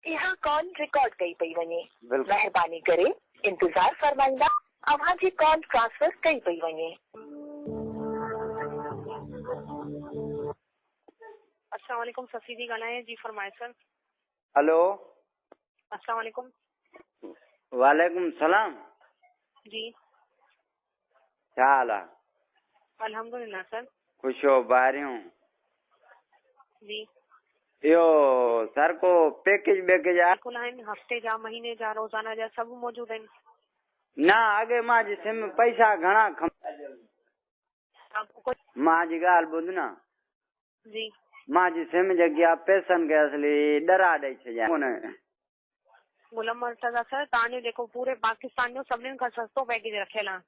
इहा call record कई पई वञे। बिल्कुलु। महिरबानी करे इंतज़ार फरमाईंदा, अव्हां जी कॉल ट्रांसफ़र कई पई वञे। अस्सलाम वालेकुम, ससी थी ॻाल्हायां। जी फरमाए सर। हेलो। अस्सलाम वालेकुम। वालेकुम सलाम। जी। छा हाल आहे? अल्हम्दुलिल्लाह सर। ख़ुशि हो ॿाहिरियों। जी। इहो सर को पैकेज बैकेज आहे? बिल्कुलु आहिनि, हफ़्ते जा, महीने जा, रोज़ाना जा सभु मौजूदु आहिनि। न अॻे मां जी सिम पैसा घणा खम मां जी ॻाल्हि ॿुध न। जी। मां जी सिम जेकी आहे पैसनि खे असली ॾरा ॾेई छॾिया कोन। गुलाम मुर्तज़ा सर, तव्हांजो जेको पूरे पाकिस्तान जो सभिनीनि खां सस्तो पैकेज रखियल आहे।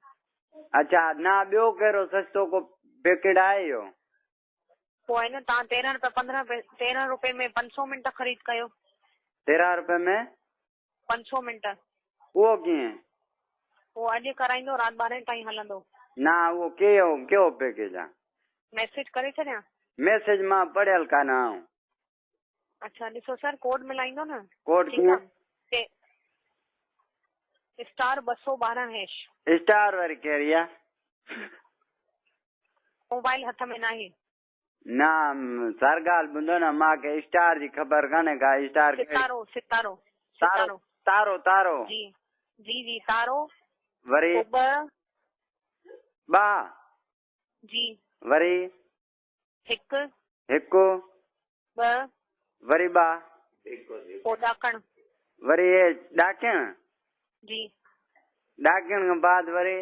अच्छा, न ॿियो कहिड़ो सस्तो को पैकेज आहे इहो? पोइ आहे न तव्हां 13 रुपया 15 13 रुपए में 500 मिंट ख़रीद कयो। 13 रुपए में 500 मिंट। उहो कीअं? उहो अॼु कराईंदो, राति 12 ताईं हलंदो। न उहो कहिड़ो कहिड़ो पैकेज आहे? मैसेज करे छॾियां? मैसेज मां पढ़ियल कान आहियाँ। अच्छा, ॾिसो सर, कोड मिलाईंदो न। कोड ठीकु कीअं? आहे, स्टार 212 हैश। स्टार वरी कहिड़ी आहे? मोबाइल हथ में न आहे। न सर ॻाल्हि ॿुधो न, मूंखे स्टार जी ख़बर कान्हे का स्टार। सितारो सितारो। तारो तारो तारो। जी जी जी, तारो। वरी ॿ। ॿ। जी। वरी हिकु। हिकु। ॿ। वरी ॿ। पोइ ॾाकण। वरी हे ॾाकण। जी। ॾाकण खां बाद वरी?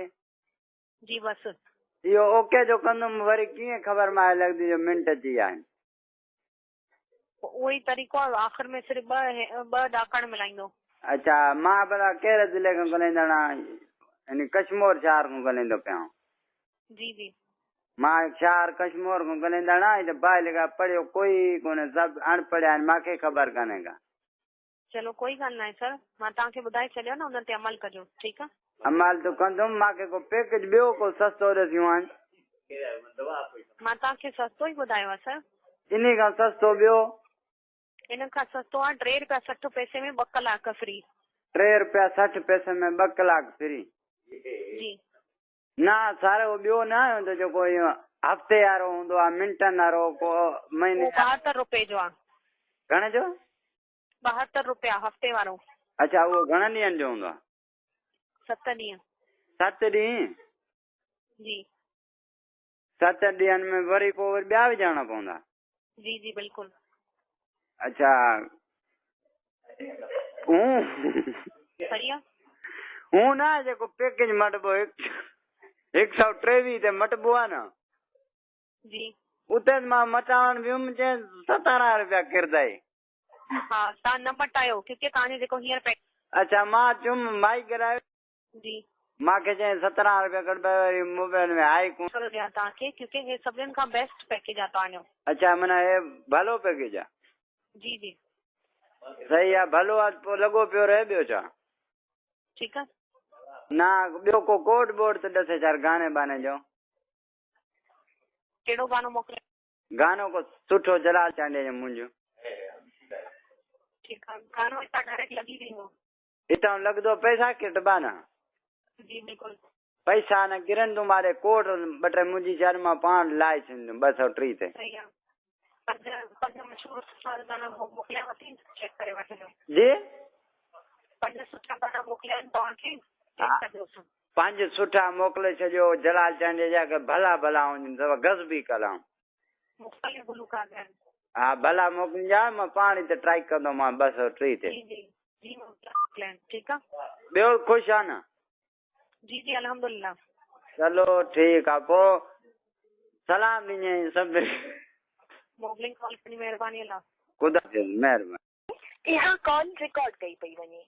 जी बसि। इहो ओके जो कंदुमि वरी कीअं ख़बर मां लॻंदी जो मिंट अची विया आहिनि? उहो ई तरीक़ो आहे, आख़िर में सिर्फ़ ॿ ॾाकण मिलाईंदो। अच्छा, मां भला कहिड़े ज़िले खां ॻाल्हाईंदड़ आहियाँ? यानी कश्मोर शहर खां ॻाल्हाईंदो पियो आहियाँ। जी जी। मां शहर कश्मोर खां ॻाल्हाईंदड़ आहियाँ, हिते बाहिरि खां पढ़ियो कोई कोन्हे, सभु अणपढ़िया आहिनि, मूंखे ख़बर कान्हे का। चलो कोई ॻाल्हि न आहे सर, मां तव्हांखे ॿुधाए छॾियो न, उन ते अमल कजो, ठीकु आहे? अमल त कंदुमि, मूंखे को पैकेज ॿियो को सस्तो ॾिसियूं आहिनि? मां तव्हांखे सस्तो ई ॿुधायो आहे सर। इन खां सस्तो ॿियो? इन खां सस्तो आहे 3 रुपया 60 पैसे में 2 कलाक फ्री। 3 रुपया 60 पैसे में 2 कलाक फ्री? जी। न सर, उहो ॿियो न हूंदो जेको इहो हफ़्ते वारो हूंदो आहे, मिंटनि वारो को महीने? उहो 72 रुपए जो आहे। घणे जो? 72 रुपया हफ़्ते वारो। अच्छा, उहो घणनि ॾींहंनि जो हूंदो आहे? 7 ॾींहं। 7 ॾींहं? जी। 7 ॾींहंनि में वरी पोइ वरी ॿिया विझाइणा पवंदा? जी जी बिल्कुलु। अच्छा, हूं सही आहे। हूं न जेको पैकेज मटबो 123 ते मटबो आहे न। जी। उते मां मटाइण वियुमि, चई 17 रुपया किरदई। हा, तव्हां न मटायो क्योंकि तव्हांजो जेको हींअर पैक। अच्छा, मां चयुमि माई ॻाल्हायो। जी। मूंखे चई 17 रुपया कढबा, वरी मोबाइल में आई कोन। ॾियां तव्हांखे क्योंकि हे सभिनीनि खां बेस्ट पैकेज आहे तव्हांजो। अच्छा, माना हे भलो पैकेज आहे? जी जी। सही आहे, भलो आहे, पोइ लॻो पियो रहे ॿियो छा? ठीकु आहे। न ॿियो को कोड बोर्ड त ॾसे छा गाने बाने जो? कहिड़ो गानो मोकिलियाँ? गानो को सुठो जलाल चांडियो जो मुंहिंजो। ठीकु आहे, गानो हितां डायरेक्ट लॻी वेंदो। हितां लॻंदो पैसा किटबा न? जी बिल्कुलु। पैसा न किरनि तूं मारे कोड ॿ टे मुंहिंजी छा मां पाण लाए छॾींदुमि 230 ते। सही आहे, पंज मशहूर सुठा गाना मोकिलियांव थी, चेक करे वठजो। जी? 5 सुठा गाना मोकिलिया आहिनि तव्हांखे, चेक कजो। 5 सुठा मोकिले छॾियो जलाल चांडियो जा, भला भला हुजनि, सभु गज़बी कलाम। मुख़्तलिफ़ गुलूकार आहिनि। हा, भला मोकिलिजा, मां पाण हिते ट्राई कंदोमांव 230 ते। जी जी जी, मोकिलिया आहिनि, ठीकु आहे। ॿियो ख़ुशि आहे न? जी जी अल्हम्दुलिल्लाह। चलो ठीकु आहे, पोइ सलाम ॾिजंइ सभिनी। मोकिलिंग कॉल महिरबानी अल्लाह। ख़ुदा महिरबानी। इहा कॉल रिकॉर्ड कई पई वञे।